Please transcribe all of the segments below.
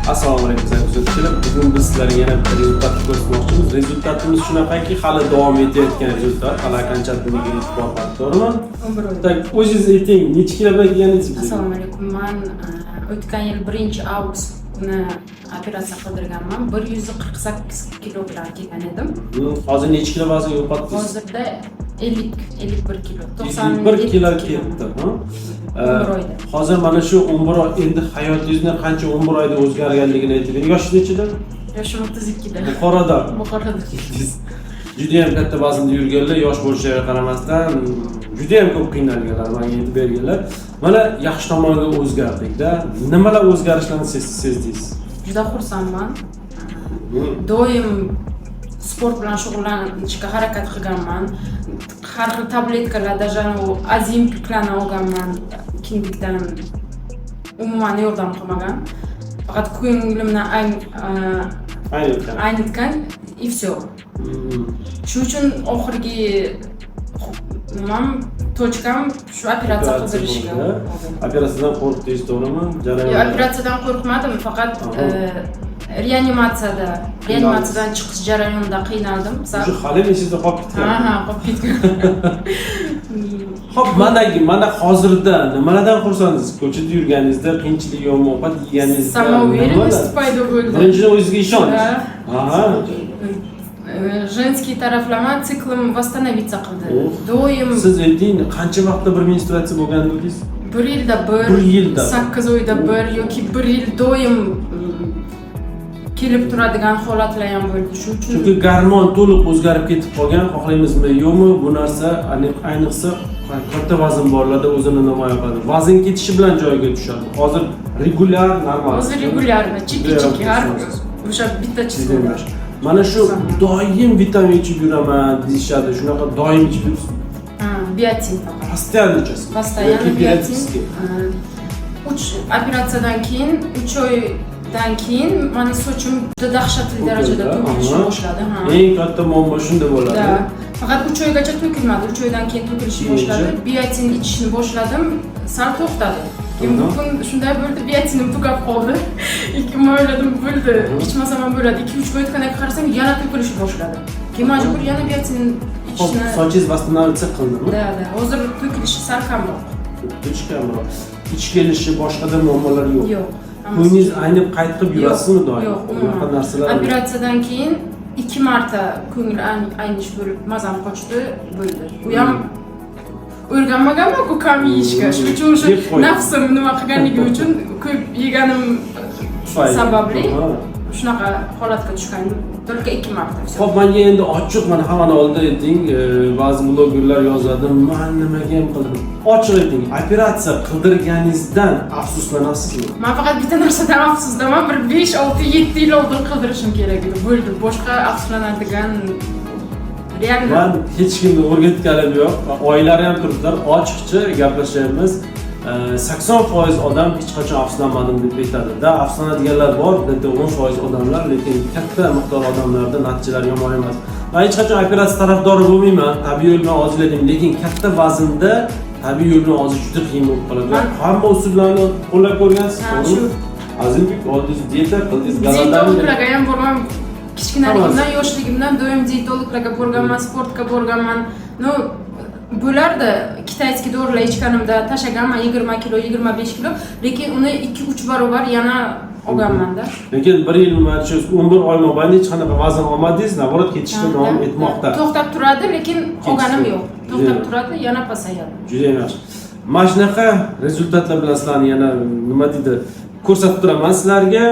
Assalomu alaykum, sayt kuzatuvchilar. Bugun biz sizlarga yana bitta результат ko'rsatmoqchimiz. Результат imiz shunaqaki, hali davom etayotgan результат, hali окончательно ga yetib bormadi, to'g'rimi? 11 oy. Так, o'zingiz ayting, necha kilo bilan kelganingiz bizga? Assalomu alaykum. Man o'tgan yil 1-avgust kuni operatsiya qildirganman. 148 kilo bilan kelgan edim. Hozir necha kilo vazn yo'qotdingiz? Hozirda 50, 51 kilo. 51 kilo ketdi, ha? 11 oyda. Hozir mana shu 11 oy, endi hayotingizni qancha 11 oyda o'zgarganligini aytib bering. Yoshingiz nechida? Yoshim 32 da. Buxoroda. Buxoroda. Judayam katta vaznda yurganlar, yosh bo'lishiga qaramasdan judayam ko'p qiynalganlar, manga aytib berganlar. Mana yaxshi tomonga o'zgardikda. Nimalar o'zgarishlarni sezdingiz? Juda xursandman. Doim sport bilan shug'ullanishga harakat qilganman. Har xil tabletkalar, даже Ozempiklarni olganman kindikdan. Umuman yordam qilmagan. Faqat ko'nglimni Aynitgan. Aynitgan и все. Shu uchun oxirgi nimam, точка m shu operatsiya qildirishga bo'ldi. bo'ldi. Operatsiyadan qo'rqdingiz, to'g'rimi? Jarayon. Yo'q, operatsiyadan qo'rqmadim, faqat reanimatsiyadan chiqish jarayonida qiynaldim sal. Shu hali esingizda qolib ketgan. Ha, qolib ketgan. Xo'p, mana hozirda nimalardan xursandsiz? Ko'chada yurganingizda qiyinchilik yo'qmi? Ovqat yeganingizda Самоуверенность nimalar? Paydo bo'ldi. Birinchidan o'zingizga ishonch. Да. Женский taraflama siklim восстановиться qildi. Oh. Doim Siz ayting, qancha vaqtda bir menstruatsiya bo'lgan dedingiz? Bir yilda bir, Bir yilda. 8 oyda bir yoki bir yil doim kelib turadigan holatlar ham bo'ldi. Shu uchun Chunki gormon to'liq o'zgarib ketib qolgan, xohlaymizmi yo'qmi, bu narsa ayniqsa katta vazn borlarda o'zini namoyon qiladi. Vazn ketishi bilan joyiga tushadi. Hozir regulyar, normal. Hozir регулярно, chikki Judayam chikki har xursandsiz. O'sha bitta Judayam число da. Yaxshi. Mana shu doim vitamin ichib yuraman deyishadi. Shunaqa doim ichib yuribsiz. Ha, biotin faqat. Постоянно ichasiz. Постоянно Yoki biotin. периодически? Uch operatsiyadan keyin, 3 oydan keyin mani sochim juda dahshatli darajada To'kildi, to'kilishni aha. boshladi. Ha. Eng katta muammo shunda bo'ladi. Да. Faqat 3 oygacha to'kilmadi. 3 oydan keyin to'kilishni Keyinchi? Boshladi. Biotin ichishni boshladim, sal to'xtadi. Keyin bir kun shunday bo'ldi, biotinim tugab qoldi. Ikki man o'yladim, bo'ldi, ichmasam ham bo'ladi. 2-3 kun o'tgandan keyin qarasam, yana to'kilishni boshladi. Keyin majbur yana biotin Xo'p, ichishni. Sochingiz восстановиться qildimi? Да. Hozir to'kilishi sal kamroq. To'kilishi kamroq. Ich kelishi, boshqada muammolar yo'q. Yo'q. Ko'nglingiz aynib qaytib yurasizmi doim? Yo'q, Unaqa umuman. narsalar. Operatsiyadan keyin ikki marta ko'ngil aynish bo'lib, mazam qochdi, bo'ldi. U ham o'rganmaganman-ku kam yeyishga. Shuning uchun o'sha Yeb qo'ying. Nafsim nima qilganligi uchun ko'p yeganim Tufayli. Sababli shunaqa holatga tushgan. Только ikki marta. Всё. Xo'p, menga endi ochiq, mana hammani oldida ayting, ba'zi blogerlar yozadi, man nimaga ham qildim. Ochiq ayting, operatsiya qildirganingizdan afsuslanasizmi? Man faqat bitta narsadan afsusdaman. Bir 5, 6, 7 yil oldin qildirishim kerak edi. Bo'ldi. Boshqa afsuslanadigan реально. Man hech kimni o'rgatganim yo'q. Oilalari ham turibdilar, ochiqcha gaplashyapmiz. 80% odam hech qachon afsuslanmadim deb aytadi. Да, afsuslanadiganlar bor, bitta 10% odamlar, lekin katta miqdor odamlarda natijalar yomon emas. Man hech qachon operatsiya tarafdori bo'lmayman, tabiiy yo'l bilan ozilaydim, lekin katta vaznda tabiiy yo'l bilan ozish juda qiyin bo'lib qoladi. Hamma usullarni qo'llab ko'rgansiz, Ha, to'g'rimi? Shu. Ozembik oldingiz, dieta qildingiz, голодание. Dietologlarga ham borman. Kichkinaligimdan, yoshligimdan doim dietologlarga borganman, sportga borganman. Ну, bo'lardi, китайский dorilar ichganimda tashlaganman 20 kilo, 25 kilo, lekin uni 2-3 barobar yana olganmanda. Lekin bir yil, mana shu 11 oy mobaynida hech qanaqa vazn olmadingiz, наоборот, ketishda davom etmoqda. To'xtab turadi, lekin olganim yo'q. To'xtab Juda- turadi, yana pasayadi. Juda yaxshi. Mana shunaqa результат lar bilan sizlarni yana, nima deydi, ko'rsatib turaman sizlarga.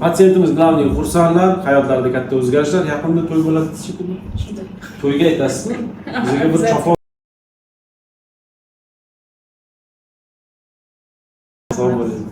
Patsientimiz главный xursandlar, hayotlarida katta o'zgarishlar. Yaqinda to'y bo'ladi shekilli. Shunday. To'yga aytasizmi? Bizga bir chopon. Sog' bo'ling.